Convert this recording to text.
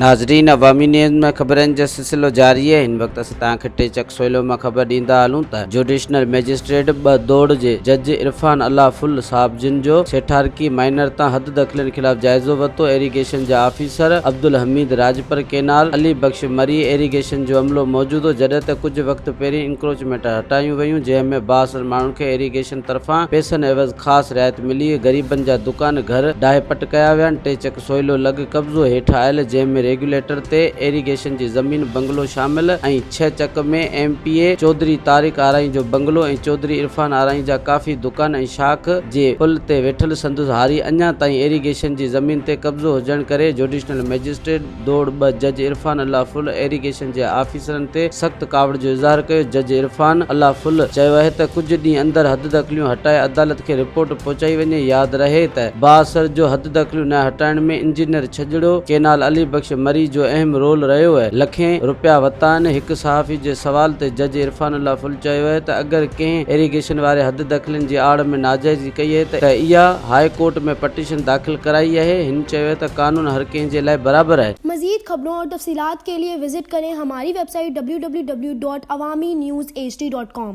ناظرين عوامي نيوز ۾ خبرن جو سلسلو جاري آهي هن وقت اسين توهان کي ٽي چڪ سوئلو مان خبر ڏيندا هلون ته جوڊيشنل مئجسٽريٽ ٻه دوڙ جي جج عرفان الله ڦل صاحب جن جو سيٺارڪي مائنر تان حد دخلين خلاف جائزو ورتو ايريگيشن جا officer Abdul Hameed Rajpar canal Ali Bakhsh Marri irrigation جو عملو موجود هو جڏهن ته ڪجهه وقت پهرين انڪروچمينٽ هٽايون ويون جنهن ۾ بااثر ماڻهن کي ايريگيشن طرفان پئسن عيوض خاص رعايت ملي غريبن جا دڪان گهر ڊاهي پٽ ڪيا ويا آهن ٽي چڪ سوئلو لڳ قبضو هيٺ آيل جنهن ۾ ريگيوليٽر تي ايريگيشن جي زمين بنگلو شامل ۽ 6 چڪ ۾ M P A Chaudhry Tariq Arain جو بنگلو ۽ چوڌري عرفان آرائين جا ڪافي دڪان ۽ شاخ جي پل تي ويٺل سندس هاري اڃا تائين ايريگيشن جي زمين تي قبضو هجڻ ڪري جوڊيشنل مئجسٽريٽ دوڙ ٻه جج عرفان الله ڦل ايريگيشن جي آفيسرن تي سخت ڪاوڙ جو اظهار ڪيو. جج عرفان الله ڦل چيو آهي ته ڪجهه ڏينهن اندر حددخليون هٽائي عدالت کي رپورٽ پهچائي وڃي. ياد رهي ته بااثر جو حددخليون نه هٽائڻ ۾ انجنيئر ڇڄڙو ڪينال علي بخش مري جو اهم رول رهيو آهي. لکين رپيا ورتا آهن. هڪ صحافي جي سوال تي جج عرفان الله ڦل چيو آهي ته اگر ڪنهن ايريگيشن واري حددخلين جي آڙ ۾ ناجائزي ڪئي آهي ته اها هاء ڪورٽ ۾ پٽيشن داخل ڪرائي آهي. هن چيو ته قانون هر ڪنهن جي لاء برابر آهي. مزيد خبرون اور تفصيلات کے لئے وزٽ ڪرين ھماري web site www.awamiNewsHD.com.